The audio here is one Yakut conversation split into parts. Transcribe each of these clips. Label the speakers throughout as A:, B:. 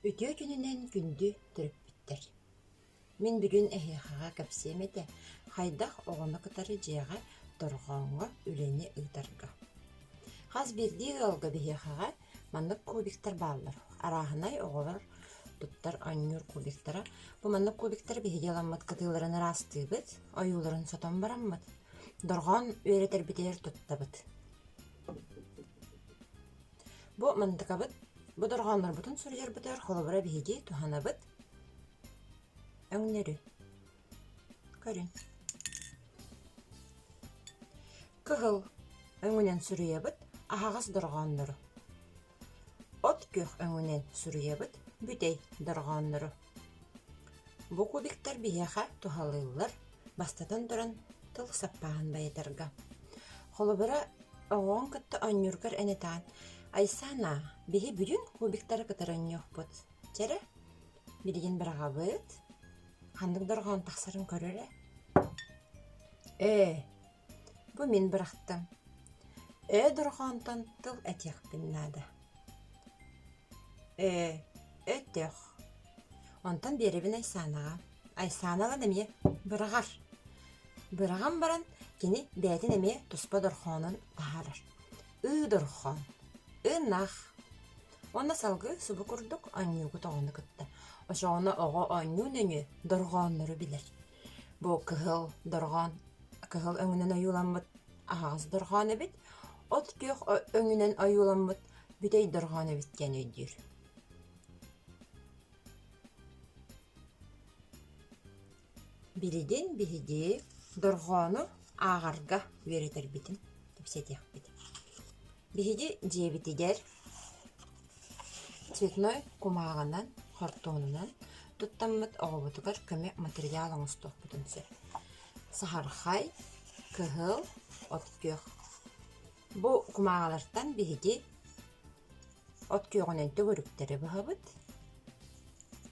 A: Үтүө күнүнэн күндү төрөппүттэр! Мин бүгүн эһиэхэҕэ кэпсиэм этэ, хайдах оҕону кытары дьиэҕэ дорҕооҥҥо үлэни ыытарга. Хас биирдии ыалга биһиэхэҕэ маннык кубиктар бааллар. Арааһынай оҕолор туттар оонньуур кубиктара. Бу маннык кубиктары биһиги ыламмыт кытыыларын ыраастыыбыт, ойууларын сотон бараммыт, дорҕоон үөрэтэрбитигэр туттабыт. Бу мантыкабыт, бу дорҕооннорбутун суруйарбытыгар холобура биһиги туһанабыт өҥнөрү. Көрүҥ. Кыһыл өҥүнэн суруйабыт аһаҕас дорҕооннору. От күөх өҥүнэн суруйабыт бүтэй дорҕооннору. Бу кубиктар биһиэхэ туһалыыллар, бастатан туран, тыл саппааһын байытарга. Холобура, оҕоҕун кытта оонньуургар эн этаан «Айсана, биһи бүгүн кубиктары кытары оонньуохпут. Чэрэ, билигин быраҕабыт, ханнык дорҕоон тахсарын көр эрэ». «Ээ, бу мин бырахтым. Ээ дорҕоонтон тыл этиэхпин наада». Ээ, өтөх. Онтон биэрэбин Айсаанаҕа. Айсаана ылан эмиэ быраҕар. Быраҕан баран кини бэйэтин эмиэ туспа дорхоонун таһаарар. Ыы дорхоон, ынах. Уонна салгыы субу курдук оонньуугут оҕону кытта. Очоҕуна оҕо оонньуу нөҥүө дорҕооннору билэр. Бу кыһыл дорҕоон кыһыл өҥүнэн ойууламмыт аһаҕас дорҕоон эбит, от күөх өҥүнэн ойууламмыт бүтэй дорҕоон эбит диэн өйдүүр. Билигин биһиги дорҕоону ааҕарга үөрэтэрбитин кэпсэтиэхпит. Биһиги дьиэбитигэр цветной кумааҕынан, хортуонунан туттаммыт оҕобутугар көмө материал оҥостуохпутун сөп. Саһархай, кыһыл, от күөх. Бу кумааҕылартан биһиги от күөҕүнэн төгүрүктэри быһабыт,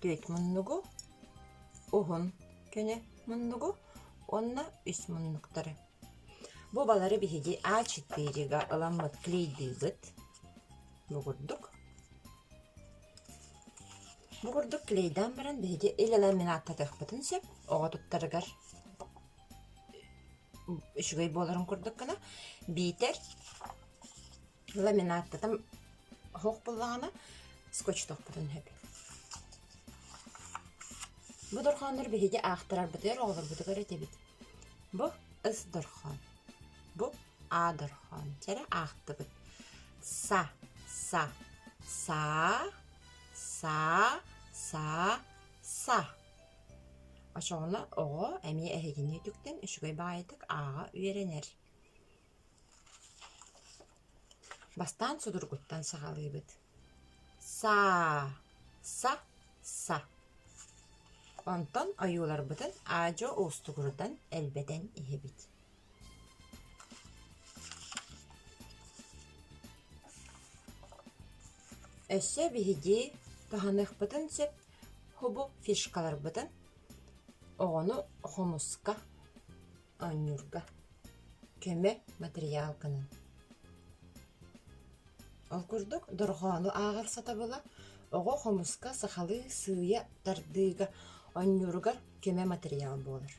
A: түөрт муннугу, уһун көнө муннугу уонна үс муннуктары. Бу балары биһиги А4-га ыламмыт клейдыыбыт. Бу курдук. Бу курдук клейдаан баран биһиги ил-ламинаттатыахпытын сөп оҕо туттарыгар үчүгэй буоларын курдук гына биитэр ламинаттатан оһох буоллаҕына скотчтуохпутун сөп. Бу дорҕооннору биһиги аахтарарбытыгар оҕолорбутугар этэбит. Бу ыс дорҕоон, бу а дорҕоон. Чэрэ аахтыбыт. Са, са, саа, саа, саа, са. Очоҕуна оҕо эмиэ эһигини үтүктэн үчүгэй баҕайытык ааҕа үөрэнэр. Бастаан судургуттан саҕалыыбыт. Саа, са, са. Онтон ойууларбытын аа-дьуо уустугурутан элбэтэн иһэбит. Өссө биһиги туһаныахпытын сөп хубу фишкаларбытын оҕону хомуска оонньуурга көмө матырыйаал гынан. Ол курдук дорҕоону ааҕар сатабыла оҕо хомуска сахалыы сыыйа тардыыга оонньууругар көмө матырыйаал буолар.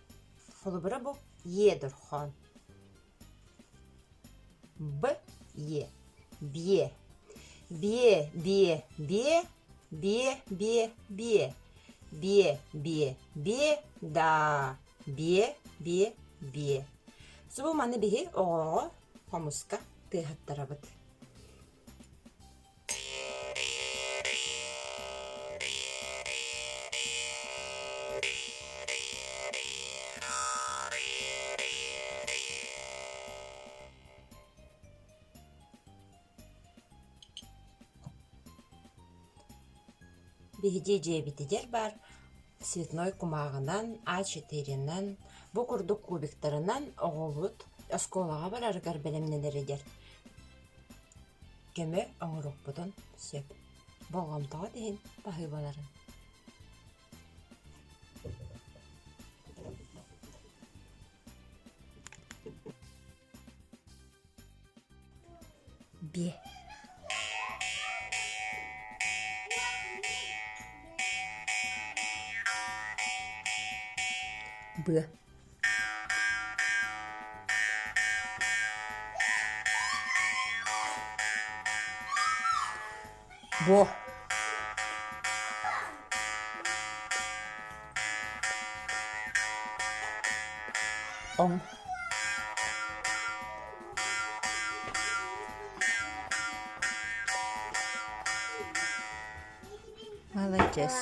A: Холобура бу «е» дорҕоон. Б е биэ биэ биэ биэ биэ биэ биэ биэ биэ биэ даа биэ биэ биэ Субу маны биһи оҕоҕо хомуска тыаһаттарабыт. Биһиги дьиэбитигэр баар цветной кумааҕынан, А4-нан, бу курдук кубиктарынан оҕобут оскуолаҕа барарыгар бэлэмнэнэригэр көмө оҥоруохпутун сөп. Болҕомтоҕут иһин баһыыбаларын. Биэ. Быа Буо Оҥ Маладьыас.